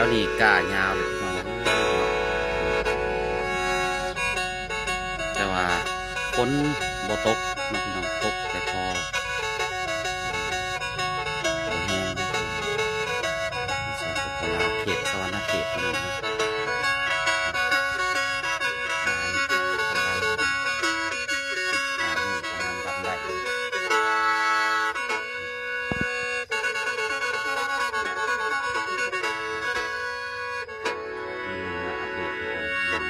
ແຖວນີ້ກ້າຍາວເລີຍພີ່ນ້ອງ ແຕ່ວ່າຝົນບໍ່ຕົກເນາະພີ່ນ້ອງ ຕົກແຕ່ພໍ ບໍ່ແຮງເນາະ ສປປ ລາວ ເຂດສະຫວັນນະເຂດພີ່ນ້ອງເນາະ ປະມານດຳໄດ້ ມາອັບເດດໃຫ້ເບິ່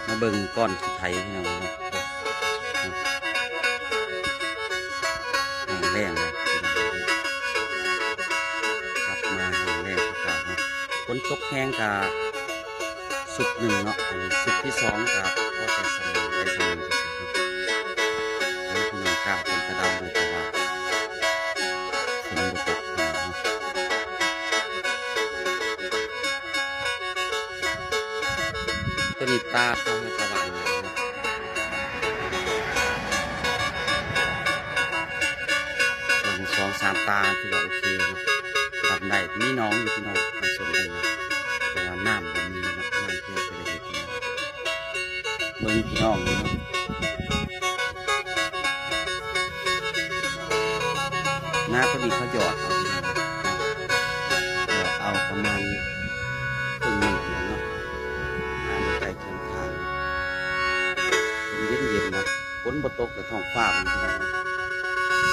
ງ ມາເບິ່ງກ່ອນຊິໄຖພີ່ນ້ອງເນາະ ແຫ້ງແລ້ງແລ້ວ ກັບມາແຫ້ງແລ້ງຄືເກົ່າເນາະ ຝົນຕົກແຮງກະ ຊຸດໜຶ່ງເນາະ ອັນຊຸດທີສອງກໍພໍແຕ່ສຳເລັດໄດ້ສຳເລັດ ພີ່ນ້ອງ ກ້າເພິ່ນກະດຳຢູ່ ແຕ່ວ່າຝົນບໍ່ຕົກເນາະ ໂຕນີ້ຕາເຂົາໃຫ້ປະມານນັ້ນເນາະ ເບິ່ງສອງສາມຕາ ຖືວ່າໂອເຄເນາະ ດຳໄດ້ ມີໜອງຢູ່ພີ່ນ້ອງ ໃນສວນເພິ່ນນະ ແຕ່ວ່ານ້ຳບໍ່ມີເນາະ ນ້ຳພຽງແຕ່ເລັກນ້ອຍ ເບິ່ງພີ່ນ້ອງເນາະ ນາໂຕນີ້ເຂົາຢອດເອົາ ຢອດເອົາປະມານເຄິ່ງໜຶ່ງເນາະ ນາຢູ່ໃກ້ແຄມທາງ ເຢັນໆເນາະ ຝົນບໍ່ຕົກ ແຕ່ທ້ອງຟ້າເບິ່ງພີ່ນ້ອງ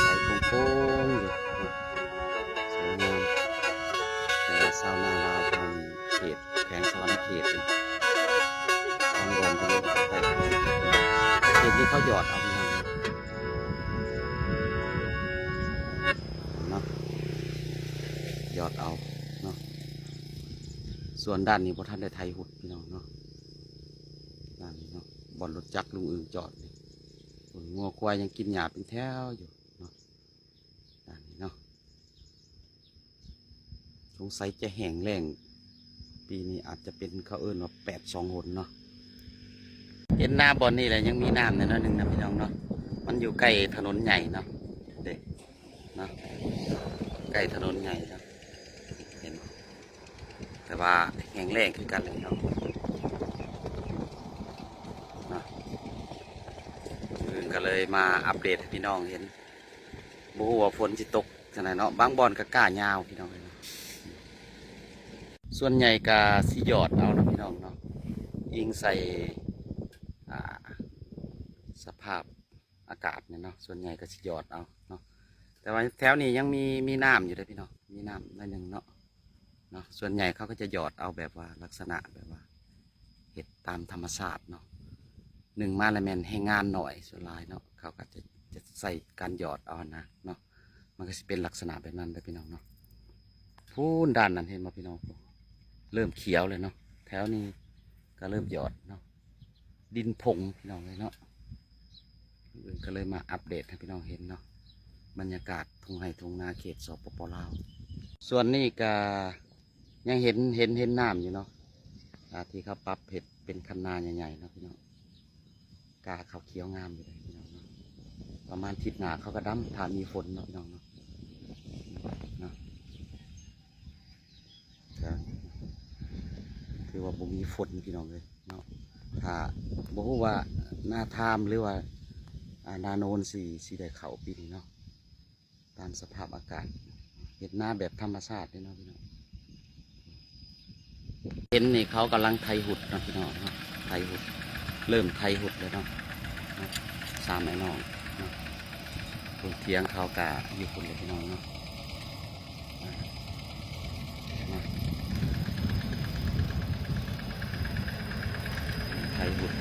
ໃສໂປ່ງໆຢູ່ເນາະ ສວຍງາມ ແຕ່ຊາວນາລາວທາງເຂດ ແຂວງສະຫວັນນະເຂດນີ້ ບາງບ່ອນເພິ່ນກໍໃຊ້ເຂົາ ເຂດນີ້ເຂົາຢອດເອົາພີ່ນ້ອງເນາະ ຢອດເອົາເນາະ ສ່ວນດ້ານນີ້ບໍ່ທັນໄດ້ໄຖຫຸດພີ່ນ້ອງເນາະ ດ້ານນີ້ເນາະ ບ່ອນລົດຈັກລຸງອຶ່ງຈອດນີ້ ງົວຄວາຍຍັງກິນຫຍ້າເປັນແຖວຢູ່ເນາະ ດ້ານນີ້ເນາະ ສົງໄສຈະແຫ້ງແລ້ງ ປີນີ້ອາດຈະເປັນ ເຂົາເອີ້ນວ່າແປດສອງຫົນເນາະ ເຫັນນາບ່ອນນີ້ແຫຼະ ຍັງມີນ້ຳແດ່ໜ້ອຍໜຶ່ງນະພີ່ນ້ອງເນາະ ມັນຢູ່ໃກ້ຖະໜົນໃຫຍ່ເນາະ ເດ້ເນາະ ໃກ້ຖະໜົນໃຫຍ່ເນາະ ເຫັນ ແຕ່ວ່າແຫ້ງແລ້ງຄືກັນເລີຍເນາະ ເນາະ ມື້ອື່ນກໍເລີຍມາອັບເດດໃຫ້ພີ່ນ້ອງເຫັນ ບໍ່ຮູ້ວ່າຝົນຊິຕົກຈັ່ງໃດເນາະ ບາງບ່ອນກໍກ້າຍາວພີ່ນ້ອງເອີຍເນາະ ສ່ວນໃຫຍ່ກໍຊິຢອດເອົາເນາະພີ່ນ້ອງເນາະ ອີງໃສ່ ອ່າ ສະພາບອາກາດນີ້ເນາະ ສ່ວນໃຫຍ່ກໍຊິຢອດເອົາເນາະ ແຕ່ວ່າແຖວນີ້ຍັງມີ ມີນ້ຳຢູ່ເດ້ພີ່ນ້ອງ ມີນ້ຳໜ້ອຍໜຶ່ງເນາະ ເນາະ ສ່ວນໃຫຍ່ເຂົາກໍຈະຢອດເອົາແບບວ່າລັກສະນະແບບວ່າເຮັດຕາມທຳມະຊາດເນາະ ໜຶ່ງມາແລ້ວແມ່ນແຮງງານໜ້ອຍ ສ່ວນຫຼາຍເນາະ ເຂົາກໍຈະ ຈະໃຊ້ການຢອດເອົາຫັ້ນນະເນາະ ມັນກໍຊິເປັນລັກສະນະແບບນັ້ນເດີພີ່ນ້ອງເນາະ ພຸ້ນດ້ານນັ້ນເຫັນບໍ່ພີ່ນ້ອງ ເລີ່ມຂຽວແລ້ວເນາະ ແຖວນີ້ກໍເລີ່ມຢອດເນາະ ດິນຜົງພີ່ນ້ອງເອີຍເນາະ ມື້ອື່ນກໍເລີຍມາອັບເດດໃຫ້ພີ່ນ້ອງເຫັນເນາະ ບັນຍາກາດທົ່ງໄຮ່ທົ່ງນາເຂດ ສປປ ລາວ ສ່ວນນີ້ກໍຍັງເຫັນ ເຫັນ ເຫັນນ້ຳຢູ່ເນາະ ອ່າ ທີ່ເຂົາປັບເຮັດເປັນຄັນນາໃຫຍ່ໆເນາະພີ່ນ້ອງ ກ້າເຂົາຂຽວງາມຢູ່ເດ້ພີ່ນ້ອງເນາະ ປະມານທິດໜ້າເຂົາກໍດຳ ຖ້າມີຝົນເນາະພີ່ນ້ອງເນາະ ເນາະ ກໍຖືວ່າບໍ່ມີຝົນພີ່ນ້ອງເອີຍເນາະ ຖ້າ ບໍ່ຮູ້ວ່ານາທາມ ຫຼືວ່າ ອ່າ ນາໂນນຊິ ຊິໄດ້ເຂົ້າປີນີ້ເນາະ ຕາມສະພາບອາກາດ ເຮັດນາແບບທຳມະຊາດເດ້ເນາະພີ່ນ້ອງ ເຫັນນີ້ເຂົາກຳລັງໄຖຫຸດເນາະພີ່ນ້ອງເນາະ ໄຖຫຸດ ເລີ່ມໄຖຫຸດແລ້ວເນາະ ເນາະ ສາມອ້າຍນ້ອງເນາະ ເບິ່ງຖຽງເຂົາກະຢູ່ພຸ້ນແຫຼະພີ່ນ້ອງເນາະ ອ່າ ມາ ໄຖຫຸດ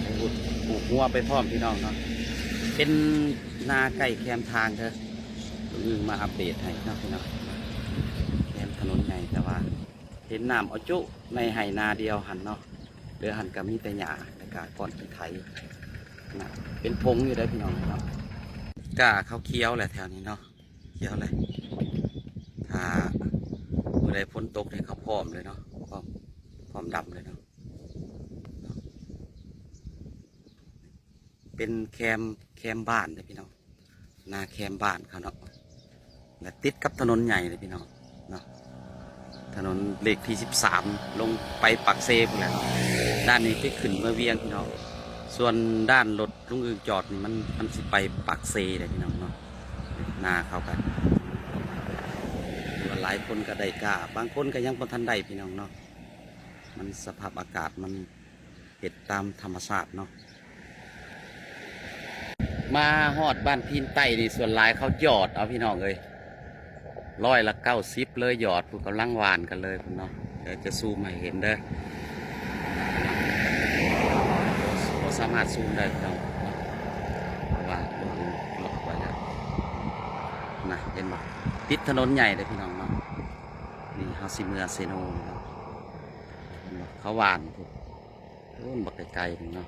ໄຖຫຸດ ປູກງົວໄປພ້ອມພີ່ນ້ອງເນາະ ເປັນນາໃກ້ແຄມທາງເດີ ມື້ອື່ນມາອັບເດດໃຫ້ເນາະພີ່ນ້ອງ ແຄມຖະໜົນໃຫຍ່ ແຕ່ວ່າເຫັນນ້ຳອາຈຸໃນໄຮ່ນາດຽວຫັ້ນເນາະ ເຫຼືອຫັ້ນກໍມີແຕ່ຫຍ້າ ແລ້ວກໍກ້ອນຂີ້ໄຖນະ ເປັນຜົງຢູ່ເດີພີ່ນ້ອງເນາະ ກ້າເຂົາຂຽວແຫຼະແຖວນີ້ເນາະ ຂຽວແຫຼະ ຖ້າມື້ໃດຝົນຕົກນີ້ເຂົາພ້ອມເລີຍເນາະ ພ້ອມ ພ້ອມດຳເລີຍເນາະ. ເປັນແຄມ ແຄມບ້ານເດ້ພີ່ນ້ອງ ນາແຄມບ້ານເຂົາເນາະ ແລະຕິດກັບຖະໜົນໃຫຍ່ເດ້ພີ່ນ້ອງເນາະ ຖະໜົນເລກທີສິບສາມ ລົງໄປປາກເຊພຸ້ນແຫຼະເນາະ. ດ້ານນີ້ຄືຂຶ້ນເມືອວຽງພີ່ນ້ອງ ສ່ວນດ້ານລົດລຸງອຶ່ງຈອດນີ້ ມັນ ມັນຊິໄປປາກເຊເດ້ພີ່ນ້ອງເນາະ. ນາເຂົາກໍ ຫຼາຍຄົນກໍໄດ້ກ້າ ບາງຄົນກໍຍັງບໍ່ທັນໄດ້ພີ່ນ້ອງເນາະ. ມັນ ສະພາບອາກາດມັນເຮັດຕາມທຳມະຊາດເນາະ. ມາຮອດບ້ານພີນໃຕ້ນີ້ ສ່ວນຫຼາຍເຂົາຢອດເອົາພີ່ນ້ອງເອີຍ ຮ້ອຍລະເກົ້າສິບເລີຍຢອດ ຜູ້ກຳລັງຫວ່ານກັນເລີຍພຸ້ນເນາະ. ດຽວຈະຊູມໃຫ້ເຫັນເດີ ບໍ່ສາມາດຊູມໄດ້ພີ່ນ້ອງເນາະ ເພາະວ່າລົດລັອກໄວ້ແລ້ວນະ. ເຫັນບໍ່ ຕິດຖະໜົນໃຫຍ່ເດ້ພີ່ນ້ອງເນາະ. ນີ້ເຮົາຊິເມືອເຊໂນນີ້ເນາະ ເຫັນບໍ່ ເຂົາຫວ່ານພຸ້ນ ໂອ້ ບັກໄກໆນີ້ເນາະ.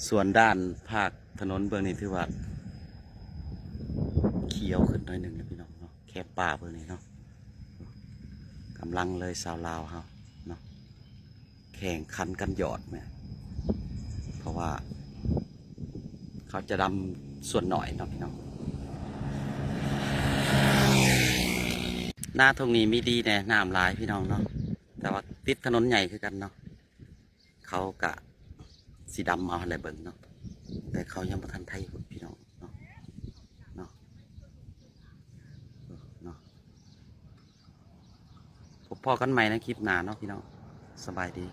ສ່ວນດ້ານພາກຖະໜົນເບື້ອງນີ້ຖືວ່າຂຽວຂຶ້ນໜ້ອຍໜຶ່ງແລ້ວພີ່ນ້ອງເນາະ ແຄມປ່າເບື້ອງນີ້ເນາະ. ກຳລັງເລີຍຊາວລາວເຮົາເນາະ ແຂ່ງຂັນກັນຢອດແມ່ນ ເພາະວ່າເຂົາຈະດຳສ່ວນໜ້ອຍເນາະພີ່ນ້ອງ. ນາທົ່ງນີ້ມີດີແດ່ ນ້ຳຫຼາຍພີ່ນ້ອງເນາະ ແຕ່ວ່າຕິດຖະໜົນໃຫຍ່ຄືກັນເນາະ. ເຂົາກະຊິດຳເອົາຫັ້ນແຫຼະເບິ່ງເນາະ ແຕ່ເຂົາຍັງບໍ່ທັນໄຖພຸ້ນພີ່ນ້ອງເນາະ ເນາະ ເນາະ. ພົບພໍ້ກັນໃໝ່ໃນຄລິບໜ້າເນາະພີ່ນ້ອງ ສະບາຍດີ.